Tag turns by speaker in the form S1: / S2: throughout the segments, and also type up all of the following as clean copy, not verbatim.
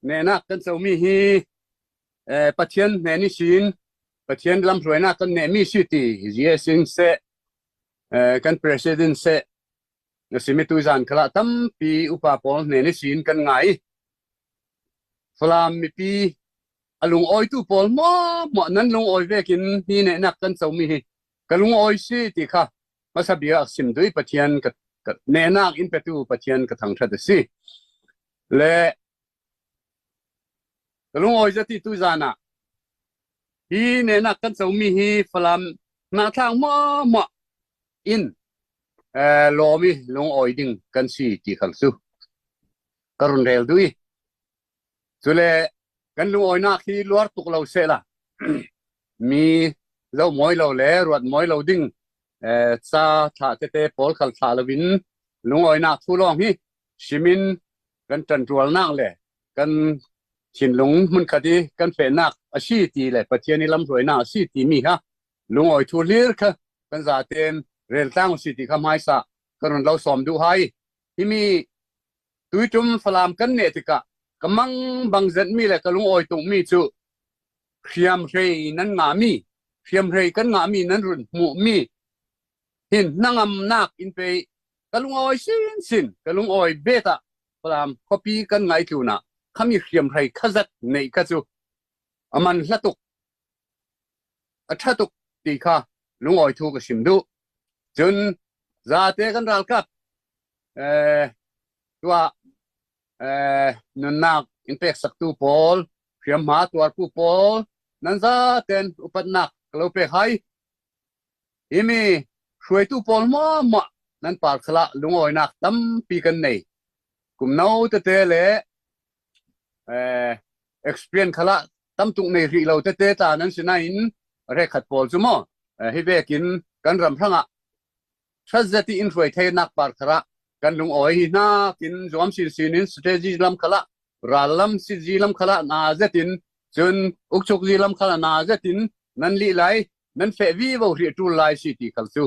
S1: Nehnak kan comi hi Pathian hnen i sin Pathian lamhruainak kan nehmi si ti GS in seh kan president seh na simi tuzan khala tampi upa pawl hnen i sin kan ngai. Falam mipi a lungawitu pawl maw nan lungawi vekin hi nehnak kan comi hi ka lungawi si ti kha hmasa bia a sim dui Pathian ka nehnak in petu Pathian ka thangthat a si. Le ka lungawi zati tu zan ah hi nehnak kan comi hi Falam hnahthlak maw maw in lawm i lungawi ding kan si ti khal cu ka run rel dui. Cule kan lungawinak hi luar tuk lo sehla mi zoh mawi lo le ruat mawi lo ding ca thlah tete pawl khal thlah loin lungawinak thu lawng hi simin kan ṭanṭualnak le kan thinlung hmunkhat i kan fehnak a si ti le Pathian i lamhruainak a si timi kha lungawi thu hlir kha kan zaten rel tlang si ti kha hmaisa kan run lo sawm duh hai. Himi Tuitum Falam kan neh tikah ka mang bang zenhmi le ka lungawi tungmi cu hriamhrei nan ngahmi, hriamhrei kan ngahmi nan run hmuhmi hin hnangamnak in pei ka lungawi sinsin ka lungawi bet ah Falam khuapi kan ngai tlun ah khami hriamhrei khazat neih kha cu a man hla tuk a ṭha tuk ti kha lungawi thu ka sim duh. Cun zate kan ralkap tuah nunnak in peksaktu pawl hriamhma tuarpu pawl nan zaten upatnak ka lo pek hai. Himi hruaitu pawl hmuahhmuah nan par khala lungawinak tampi kan nei. Kum no tete le experience khala tamtuk nei rih lo tete ta nan si nain rekhat pawl cu maw hi vekin kan ram hrangah Ṭhatzet i in hruai theinak par kharah kan lungawi hi hnakin zuam sinsin in strategy lam khalah ral lam sizi lam khalah na zet in cun ukchuk zi lam khalah na zet in nan lih lai nan feh vi vo hri ṭul lai si ti khal cu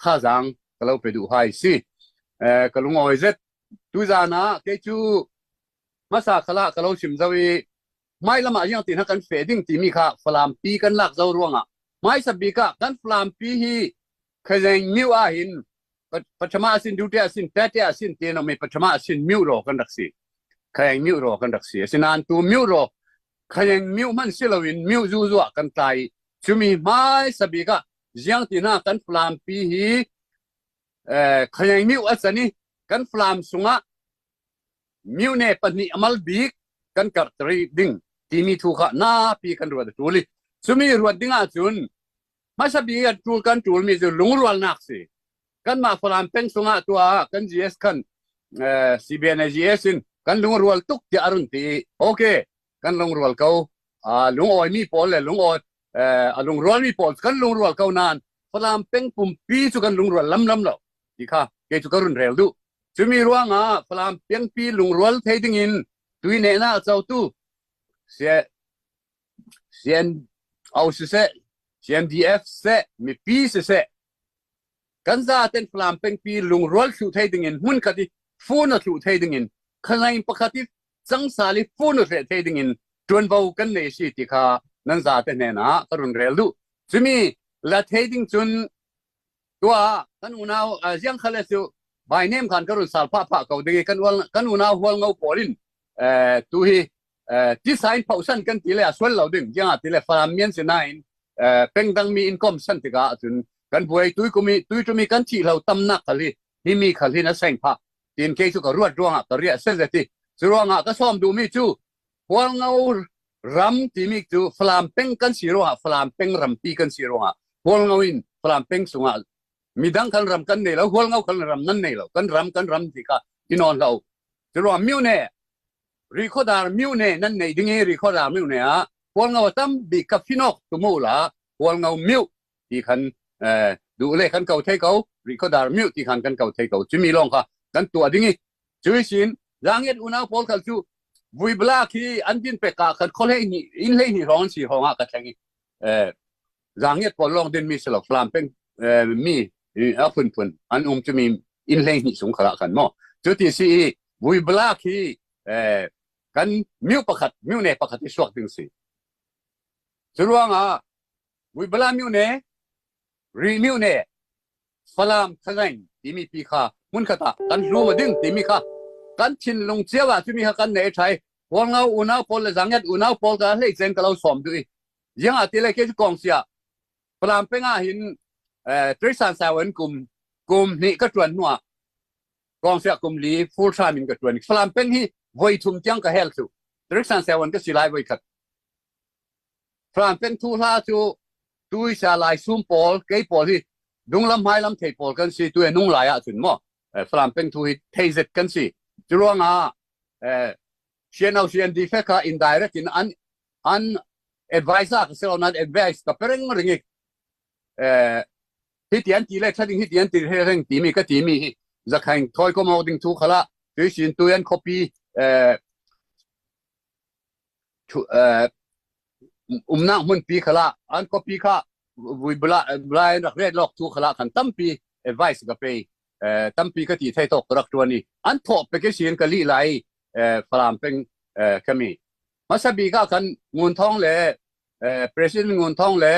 S1: thazaang ka lo pe duh hai si. Ka lungawi zet tuzan ah kei cu hmasa khalah ka lo sim zo i hmailam ah riang ti hna kan fe ding timi kha Falam pi kan lak zo ruangah hmaisa bik ah kan Falam pi hi khazeng miu ah hin pathama asin dute asin tate asin te no me pathama asin miu ro kan rak si khayeng miu ro kan rak si asinain tu miu ro khayeng miu man si loin miu zu zu ah kan tlai chumi hmaisa bik ah ziang ti hna kan Falam pi hi khayeng miu asani kan Falam sungah Myone pahnih a mal bik kan karh ding timi thu kha napi kan ruat a ṭul i cumi ruat ding ahcun hmasa bik an ṭul kan ṭulmi cu lungrualnak si. Kanmah Falam peng chungah tuah kan GS khan CBN GS in kan lungrual tuk tiah a run ti i okay kan lungrual ko lungawimi pawl le lungawi a lungrualmi pawl kan lungrual ko nain Falam peng pumpi cu kan lungrual lamlam lo ti kha kei cu ka run rel duh. Cumi ruangah Falam piangpi lungrual thei dingin tuinehnak a cotu CNO siseh, CNDF siseh, mipi siseh, kan zaten Falam pengpi lungrual thlu thei dingin hmunkhat i fun a thlu thei dingin khalain pakhat i cangsal i fun a hreh thei dingin ṭuanvo kan nei si ti kha nan zate hnenah ka run rel duh. Cumi la thei ding cun Tua kan unau ziang khal cu bai nem khan ka run sal pha pha ko ding kan ual kan unau hual ngo pawl in tu hi ti sain phau san kan ti le a sual lo ding jiang ti le falam mian si nain pengdang mi in kom san tikah cun kan buai tui kumi tui tumi kan thi lo tam nak khal hi hi mi khal hi na seng pha tin ke chu ka ruat ruangah ka ria sel ti cu ruangah ka som du mi chu hual ngo ram timi cu Falam peng kan si ruangah Falam peng rampi kan si ruangah Hualngo in Falam peng sungah midang kan ram kan nei lo Hualngo kan ram nan nei lo kan ram kan ram ti kha tinawn hlo cu ruang myone rikhodar myone nan nei ding i rikhodar myone ah Hualngo tam bik ka finok tumu la Hualngo myu ti khan duh le kan ko thei ko rikhodar myu ti khan kan ko thei ko chumi long kha kan tua ding i Cuisin Zangiat unau pawl khal cu vuibla khi an din pek ah khan kholhei ni inn hlei ni hrawng an si hrawng ah ka thleng i Zangiat pawl lawng din mi si lo Falam peng mi a phunphun an um cumi inn hlei hnih sung khala khan mo cuti si i vuibla khi Kan myu pakhat myone pakhat i suak ding si. Cu ruangah Vuibala myone Ri myone Falam Khazaing timi pi kha hmunkhat ah kan hlu ding timi kha kan thinlung cio ah cumi kha kan nei thai. Hualngo unau pawl le Zangiat unau pawl ka hlei chen ka lo sawm du i jiang ah ti le ke chu kong sia Falam peng ah hin Trisan Sawan kum kum hnih ka tuan hnu ah kong sia kum li full time in ka tuan. Falam peng hi voi thum tiang ka hel thu Trisan Sawan ka si lai voi khat. Falam peng thu hla cu tui sa lai sum pawl kei pawl hi dunglam hmailam thei pawl kan si tu e nung lai ah cun mo Falam peng thu hi thei zet kan si. Cu ruangah CNO CND fe kha indirect in an an advisor ka selo nan advice ka pereng ringi hi tian ti le thading hi tian ti he reng ti mi ka ti mi hi zakhain thoi ko mo ding thu khala tui sin tu yan copy umnak hmunpi khala an copy kha vui bula blind rak ret lok thu khala khan tampi advice ka pe tampi ka ti thei tok rak tuan i an thawh pe ke sin ka li lai. Falam peng kami hmasa bik ah khan Ngun Thawng le President Ngun Thawng le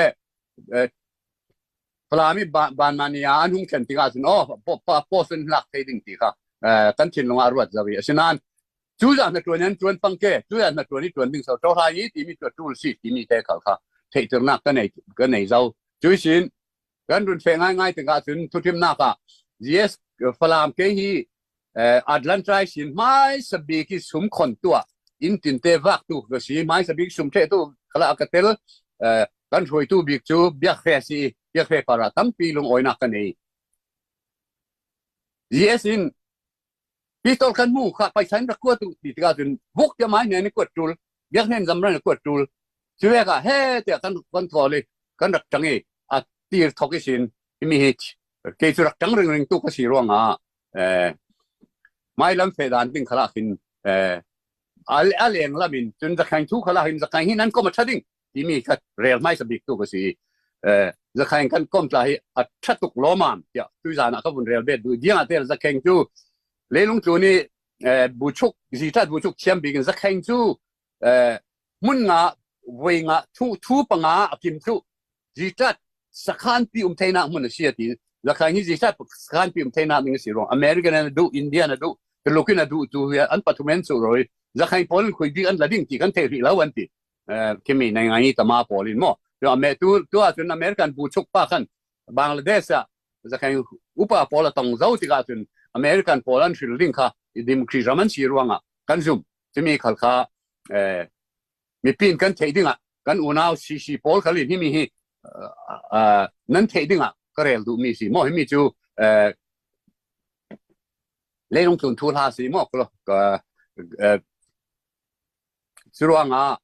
S1: Falam i Banmani ah an hung thlen tikah cun oh post in lak thei ding ti kha kan thinlung ah ruat zo i asinain cu zah na tuan an tuan pang ke cu zah na tuan i tuan ding so to hai i timi tu tul si timi te khal kha theihternak ka nei ka nei zo. Cui sin kan run fe ngai ngai tikah cun thuthimnak ah GS Falam ke hi Atlantai sin hmai sabi ki sum khon tua in tin te vak tu ka si hmai sabi sum the tu khala ka tel. Kan hruaitu bik cu biak hre si biak hre para tampi lung oinak ka nei. GS in pistol kan mu kha paisan rak kuat tu ti tikah cun buk te mai ne ni kuat tul biak hnen zamran kuat tul cuve ka he te kan kan tholi kan rak tangi a tir thok i sin mi hi ke chu rak tang ring ring tu ka si ruanga mai lam fe dan ding khala khin a leng lamin cun zakhain thu khala hin zakhain hin an kom a thading timi kha rel mai sabik tu ka si. Zakhain kan kom tla hi a thatuk lomam tia tu zan ah ka vun rel bet du diang atel zakhain chu leilung tlu ni buchuk zitat buchuk thiam bik in zakhain chu mun nga voi nga thu thu panga akim thu zitat sakhan pi um theina mun sia ti zakhain hi zitat sakhan pi um theina ning si rong American na du India na du Lukin na du tu an pathumen chu roi zakhain pol khui bi an lading ti kan thei ri lo an ti kimi nai ngai tama pawl in mo tu tu tu ah cun American bu chuk pa khan Bangladesh ah zakhain upa pawl a tong zo tikah cun American pawl an hril ding kha democracy ram an si ruangah kan zum chumi khal kha mipin kan theih dingah kan unau CC pawl khal in himi hi nan theih dingah ka rel duh mi si mo himi cu leilung tlun thu hla si mo ko curuangah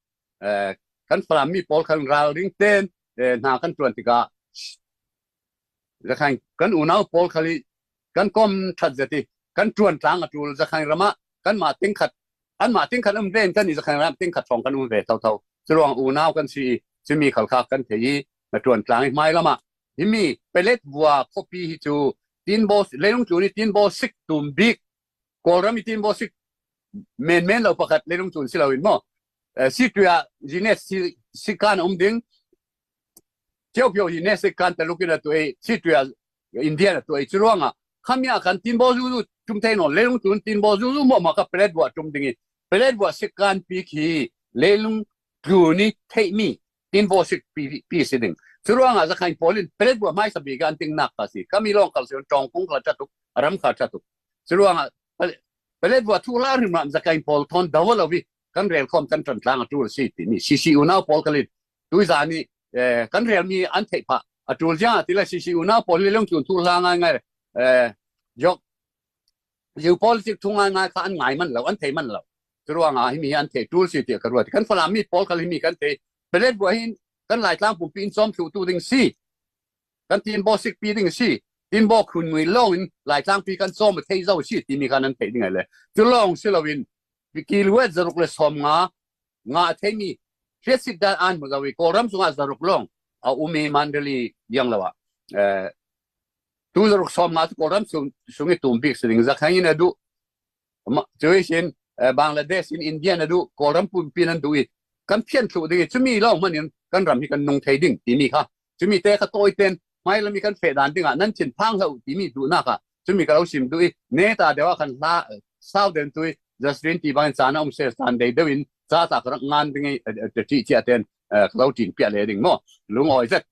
S1: kan Falam mi pawl khan ralring ten hna kan tuan tikah zakhain kan unau pawl khali kan kom that zeti kan tuan tlang a tul zakhain rama kan ma ting khat an ma ting khat um ven kan i zakhain ram ting khat thong kan um ve tho tho curuang unau kan si chimi khal kha kan thei na tuan tlang i hmai lama himi pelet bua khopi hi chu tin bo leilung chu ni tin bo sik tum bik Kawlram i tin bo sik men men lo pakhat leilung chun si lo in mo si tuya jines si sikan um ding cheu phyo hi ne sikan talukin tu ei si tuya India na tu ei churuanga khamya kan tin bo zu zu tum thei no leilung chun tin bo zu zu mo ma ka pelet bua tum ding i pelet bua sikan pi khi leilung tlu ni thei mi tin bo sik pi pi si ding churuanga zakhain polin pelet bua mai sabi kan ting nak ka si kami long kal sion tong kung kha chatuk ram kha chatuk curuangah palet bua thu la rim ram zakain pawl thon dawa lo vi kan rel khom kan tran tlang atul si ti mi CC unau pawl kalin tui za ni kan rel mi an thei pha atul ja ti la CC unau pawl li long chun thu la ngai ngai jok yu politic thu ngai ngai kha an ngai man lo an thei man lo curuangah hi mi an thei tul si ti ka ruat kan Falam mi pawl khal hi mi kan thei palet bua hin kan Lai tlang pumpi in chom thlu tu ding si kan tin bo sik pi ding si tin bo khun ngui long in Lai tlang pi kan chom thei zo si ti mi khan an thei ding ai le chu long si lo in kilwet zaruk le som nga nga thei mi hriat sit dan an mu zawi Kawlram chungah zaruk long a umi Mandali yang lawa tu zaruk som nga chu Kawlram chung sungi tum bik sining zakhain in adu cui sin. Bangladesh in India na duh, Kawlram pumpi nan duh i kan phian thlu ding i cumi lawng hman in kan ram hi kan nung thei ding timi kha, cumi te kha tawi ten hmailami kan feh dan ding ah nan thin phang hlah timi duhnak ah cumi ka lo sim duh i neta deuh ah khan hla sau den tui Justin ti bangin caan a um se caan dei deuh in ca ta ka rak ngan ding i ti chia ten ka lo tin pia le ding mo lungawi zet.